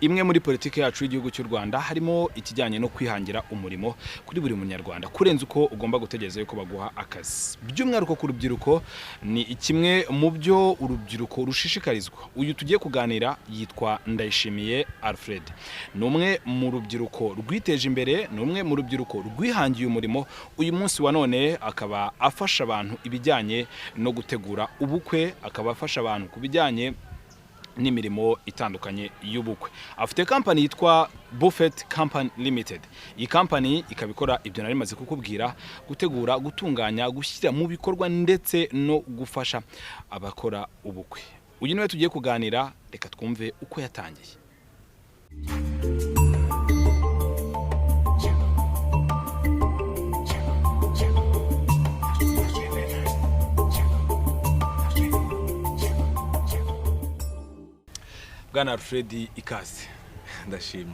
Imwe muri politiki yacu y'igihugu cy'u Rwanda harimo ikijyanye no kwihangira umurimo kuri buri munyarwanda, kurenza uko ugomba gutegereza yuko baguha akazi. By'umwihariko ku rubyiruko, ni kimwe mu byo urubyiruko rushishikarizwa. Uyu tugiye kuganira yitwa Ndayishimiye Alfred, ni umwe mu rubyiruko rwiteje imbere, ni umwe mu rubyiruko rwihangiye umurimo. Uyu munsi wa none akaba afasha abantu ibijyanye no gutegura ubukwe, akaba afasha abantu ku bijyanye n'imirimo itandukanye y'ubukwe. Afite kampani yitwa Buffet Company Limited. Iyi kampani ikaba ikora ibyo nari maze kukubwira: gutegura, gutunganya, gushyira mu bikorwa ndetse no gufasha abakora ubukwe. Uyu niwe tugiye kuganira. Reka twumve uko yatangiye. Bwana Alfred, ikaze. Ndashimye.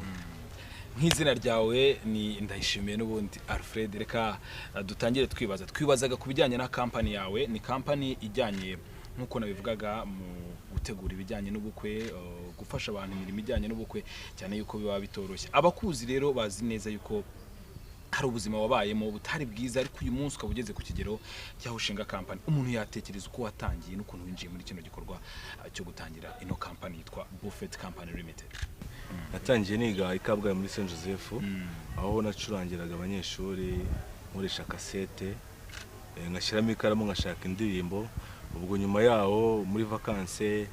Nk'izina ryawe ni Ndayishimiye n'ubundi Alfred. Reka dutangire twibaza, twibazaga ku bijyanye na kampani yawe. Ni kampani ijyanye, nk'uko nabivugaga, mu gutegura ibijyanye n'ubukwe, gufasha abantu imirimo ijyanye n'ubukwe, cyane yuko biba bitoroshye. Abakuzi rero bazi neza yuko hari ubuzima wabayemo butari bwiza, ariko uyu munsi ukaba ugeze ku kigero cy'aho ushinga kampani. Umuntu yatekereza uko watangiye n'ukuntu winjiye muri kino gikorwa cyo gutangira ino kampani yitwa Buffet Company Limited. Natangiye niga i Kabgayi muri Saint Joseph, aho nacurangiraga abanyeshuri nkoresha kasete, ngashyiramo ikaramu ngashaka indirimbo. Ubwo nyuma yaho muri vacances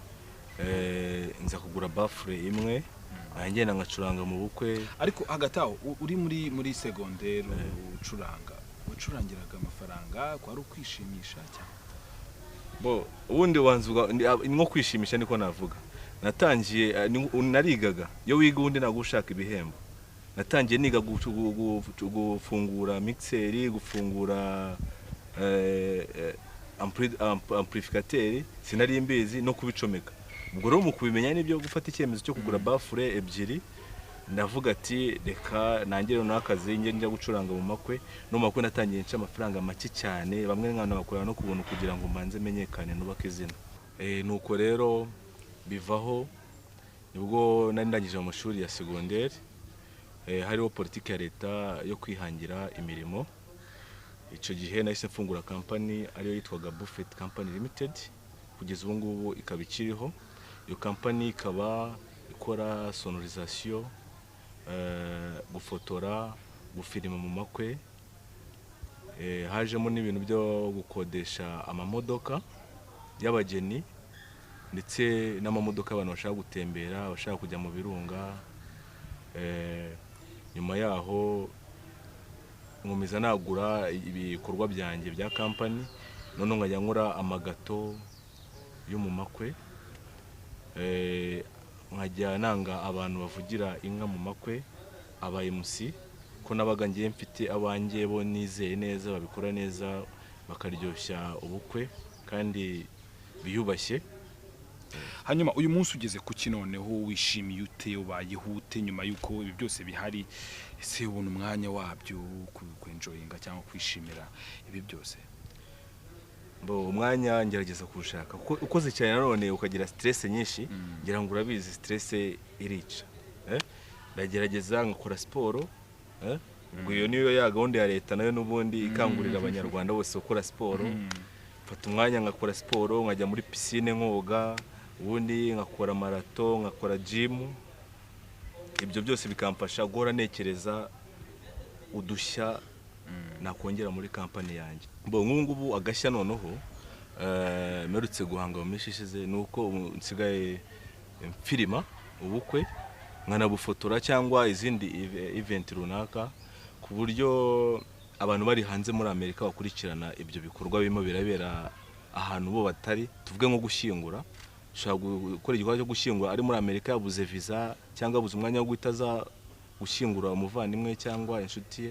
nza kugura baffle imwe, ngenda ngacuranga mu bukwe. Ariko hagati aho uri muri segonderi ucuranga, wacurangiraga amafaranga, kwari ukwishimisha cyane? Bo ubundi wanza ni nko kwishimisha, niko navuga. Natangiye narigaga. Iyo wiga ubundi ntabwo ushaka ibihembo. Natangiye niga gufungura mixer, gufungura amplificateur, sinari mbizi no kubicomeka. Ubwo rero mu kubimenya nibyo gufata icyemezo cyo kugura baffle ebyiri. Ndavuga ati: "Reka nangire noneho akazi, njye njya gucuranga mu makwe." No mu makwe natangiye nca amafaranga make cyane, bamwe nkanabakorera no ku buntu kugira ngo mbanze menyekane, nubake izina. Nuko rero bivaho. Nibwo nari ndangije mu mashuri ya segonderi, hariho politiki ya leta yo kwihangira imirimo. Icyo gihe nahise mfungura kampani ariyo yitwaga Buffet Company Limited, kugeza ubu ngubu ikaba ikiriho. Iyo kampani ikaba ikora sonorisation, gufotora, gufilima mu makwe. Hajemo n'ibintu byo gukodesha amamodoka y'abageni ndetse n'amamodoka y'abantu bashaka gutembera, bashaka kujya mu birunga. Nyuma yaho nkomeza nagura ibikorwa byanjye bya kampani, noneho nkajya nkora amagâteau yo mu makwe, nkajya nanga abantu bavugira inka mu makwe, aba MC, ko nabaga ngiye mfite abanjye bo nizeye neza, babikora neza, bakaryoshya ubukwe kandi biyubashye. Hanyuma uyu munsi ugeze ku ki noneho? Wishimiye ute? Ubayeho ute nyuma y'uko ibi byose bihari? Ese ubona umwanya wabyo kwenjoyinga cyangwa kwishimira ibi byose? Bo umwanya ngerageza kuwushaka, kuko ukoze cyane nanone ukagira stress nyinshi, ngira ngo urabizi, stress irica. Ndagerageza ngakora siporo, eh? Ubwo iyo niyo ya gahunda ya leta nayo n'ubundi ikangurira abanyarwanda bose gukora siporo. Mfata umwanya ngakora siporo, nkajya muri piscine nkoga, ubundi ngakora marathon, ngakora gym. Ibyo byose bikamfasha guhora ntekereza udushya nakongera muri kampani yanjye. Bo nk'ubu ngubu agashya noneho mperutse guhanga mu minsi ishize ni uko ubu nsigaye mfilima ubukwe, nkanabufotora cyangwa izindi event runaka, ku buryo abantu bari hanze muri Amerika bakurikirana ibyo bikorwa birimo birabera ahantu bo batari. Tuvuge nko gushyingura, Ushobora gukora igikorwa cyo gushyingura ari muri Amerika, yabuze visa cyangwa yabuze umwanya wo guhita aza gushyingura umuvandimwe cyangwa inshuti ye,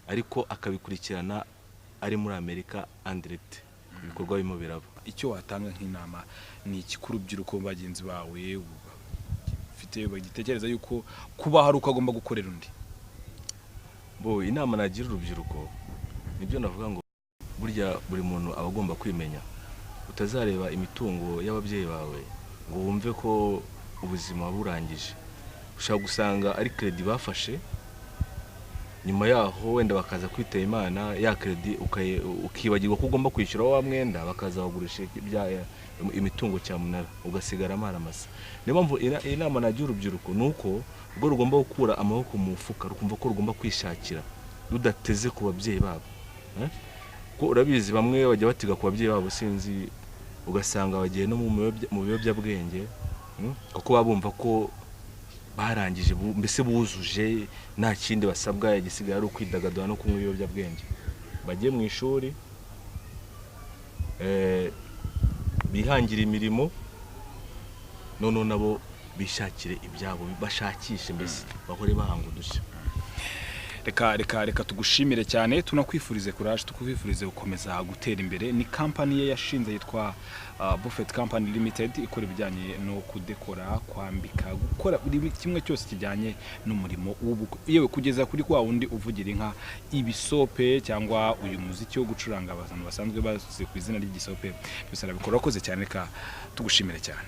ariko akabikurikirana ari muri Amerika en direct, ibikorwa birimo biraba. Icyo watanga nk'inama ni iki ku rubyiruko bagenzi bawe bafite bagitekereza yuko kuba hari uko agomba gukorera undi? Bo, inama nagira urubyiruko nibyo navuga ngo burya buri muntu aba agomba kwimenya. Utazareba imitungo y'ababyeyi bawe ngo wumve ko ubuzima burangije. Ushobora gusanga ari crédit bafashe, nyuma yaho wenda bakaza kwitaba Imana, ya crédit ukibagirwa ko ugomba kwishyura wa mwenda, bakaza bagurisha imitungo cyamunara, ugasigara amaramasa. Niyo mpamvu inama nagira urubyiruko ni uko rwo rugomba gukura amaboko mu mufuka, rukumva ko rugomba kwishakira rudateze ku babyeyi babo. Eh? Ko urabizi, bamwe bajya batiga ku babyeyi babo, sinzi, ugasanga bagiye no mu biyobyabwenge, kuko baba bumva ko barangije, mbese buzuje, nta kindi basabwa, igisigaye ari ukwidagadura no kunywa ibiyobyabwenge. Bajye mu ishuri, bihangire imirimo, noneho nabo bishakire ibyabo, bashakishe, mbese bahore bahanga udushya. Reka tugushimire cyane, tunakwifurize courage, tukwifurize gukomeza gutera imbere. Ni company ye yashinze yitwa Buffet Company Limited, ikora ibijyanye no kudekora, kwambika, gukora buri kimwe cyose kijyanye n'umurimo w'ubukwe, yewe kugeza kuri kwa wundi uvugira inka ibisope cyangwa uyu muziki wo gucuranga abantu basanzwe bazi ku izina ry'igisope, byose arabikora. Urakoze cyane, reka tugushimire cyane.